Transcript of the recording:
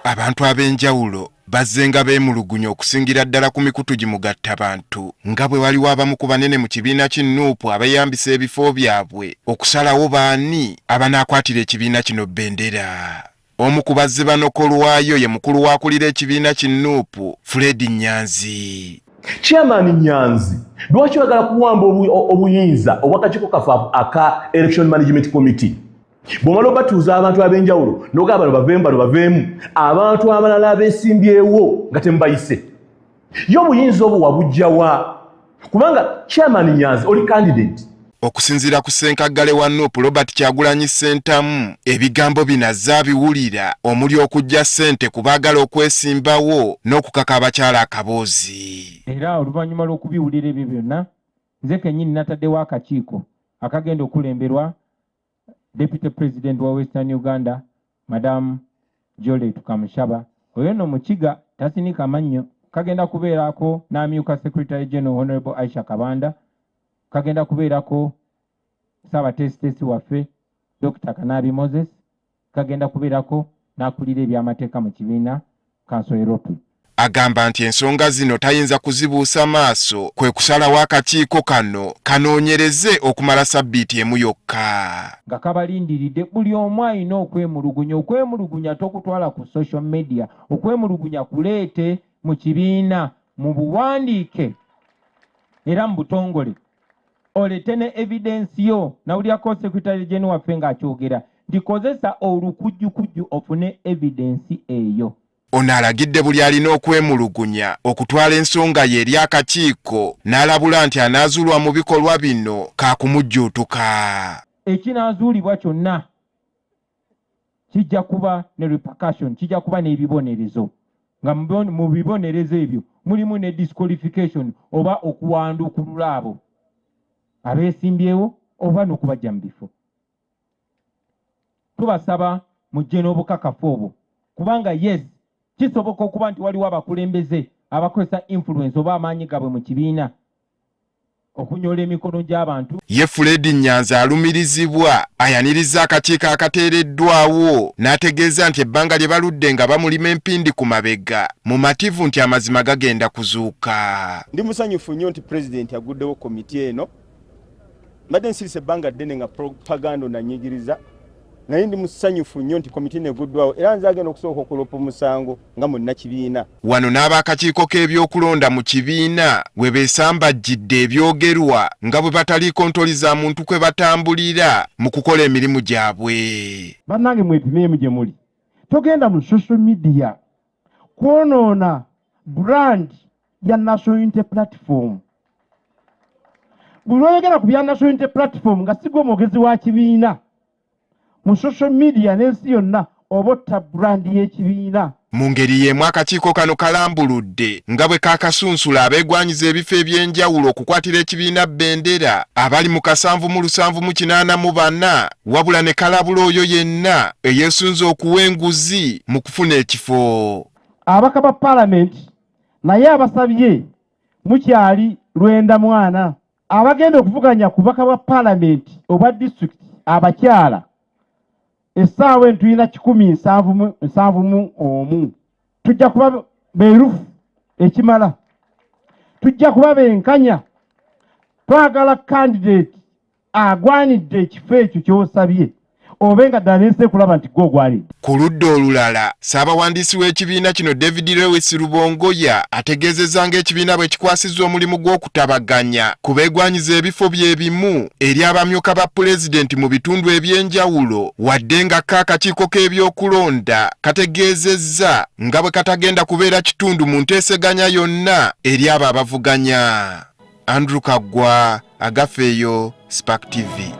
Abantu ab'enjawulo bazzenga beemulugunya okusingira ddala ku mikutu gimugattabantu nga bwe waliwo abamu ku banene mu kibiina ki Nuupu abeeyambisa ebifo byabwe okusalawo baani abanaakwatira ekibiina kino bendera. Omu ku bazze banokolwayo ye mukulu w'akulira ekibiina ki Nuupu, Fred Nyanzi. Chairman Nyanzi, lwaki oyagala kuwamba obuyinza obw'akakiiko kaffe aka Election Management Committee? Bw'omala obatuuza abantu ab'enjawulo n'ogamba bano baveemu, bano baveemu, abantu abalala abeesimbyewo nga temubayise. Ye obuyinza obwo wabuggya wa? Kubanga Chairman Nyanzi oli candidate. Okusinziira ku ssenkaggale wa Nup Robert Kyagulanyi Ssentamu, ebigambo bino azze abiwulira omuli okuggya ssente ku baagala okwesimbawo n'okukaka abakyala akaboozi. Era oluvannyuma lw'okubiwulira ebyo byonna, nze kennyini nataddewo akakiiko akagenda okukulemberwa Deputy President wa Western Uganda Madam Jolly Tukamushaba. Oyo nno Mukiga tasinika mannyo. Kagenda kubeerako n'amyuka Secretary General Honorable Aisha Kabanda, kagenda kubeerako Ssaabateesiteesi waffe Dokita Kanaabi Moses, kagenda kubeerako n'akulira eby'amateeka mu kibiina Kanso Eropi. Agamba nti ensonga zino tayinza kuzibuusa maaso kwe kusalawo akakiiko kano kanoonyereze okumala sabbiiti emu yokka. Nga kabalindiridde, buli omu alina okwemulugunya. Okwemulugunya tokutwala ku social media, okwemulugunya kuleete mu kibiina mu buwandiike era mu butongole, olete ne evidence yo. Nawulirako Secretary General waffe ng'akyogera nti kozesa olukujjukujju ofune evidence eyo. Ono alagidde buli alina okwemulugunya okutwala ensonga ye eri akakiiko n'alabula nti anaazuulwa mu bikolwa bino kaakumujjuutuka. Ekinaazuulibwa kyonna kijja kuba ne repercussion, kijja kuba n'ebibonerezo, nga mu bibonerezo ebyo mulimu ne disqualification oba okuwanduukulula abo abeesimbyewo oba n'okubaggya mu bifo. Tubasaba mujje n'obukakafu obwo kubanga yes kisoboka okuba nti waliwo abakulembeze abakozesa influence oba amaanyi gaabwe mu kibiina okunyoola emikono gy'abantu. Ye Fred Nyanzi alumirizibwa ayanirizza akakiiko akateereddwawo n'ategeeza nti ebbanga lye baludde nga bamulima empindi ku mabega mumativu nti amazima gagenda kuzuuka. Ndi musanyufu nnyo nti pulezidenti aguddewo komiti eno. Mbadde nsirise ebbanga ddene nga propaganda onanyigiriza, naye ndi musanyufu nnyo nti komiti eno eguddwawo era nze agenda okusooka okulopa omusango nga munnakibiina. Wano n'ab'akakiiko k'ebyokulonda mu kibiina we beesambajjidde ebyogerwa nga bwe bataliiko ntoli za muntu kwe batambulira mu kukola emirimu gyabwe. Bannange mwepimeemu gye muli, togenda mu social media kwonoona brand ya National Unity Platform. Buli lw'oyogera ku bya National Unity Platform nga si gwe mwogezi wa kibiina mu social media n'ensi yonna oba otta brand y'ekibiina. Mu ngeri y'emu akakiiko kano kalambuludde nga bwe kaakasunsula abeegwanyiza ebifo eby'enjawulo okukwatira ekibiina bendera abali mu kasanvu mu lusanvu mu kinaana mu bana wabula ne kalabula oyo yenna eyeesunze okuwa enguzi mu kufuna ekifo. Ababaka ba palamenti naye abasabye mukyali lwenda mwana abagenda okuvuganya ku bubaka bwa palamenti obwa disitulikiti abakyala essaawa eno tulina 171. Tujja kuba beerufu ekimala, tujja kuba benkanya. Twagala kandidate agwanidde ekifo ekyo ky'osabye obe nga ddala n'ensi ekulaba nti gwe ogwanidde. Ku ludda olulala, Ssaabawandiisi w'ekibiina kino David Lewis Rubongoya ategeezezza ng'ekibiina bwe kikwasizza omulimu gw'okutabaganya ku beegwanyiza ebifo bye bimu eri abamyuka ba Pulezidenti mu bitundu eby'enjawulo wadde nga ko akakiiko k'ebyokulonda kategeezezza nga bwe katagenda kubeera kitundu mu nteeseganya yonna eri abo abavuganya. Andrew Kaggwa, Agafeeyo, Spark TV.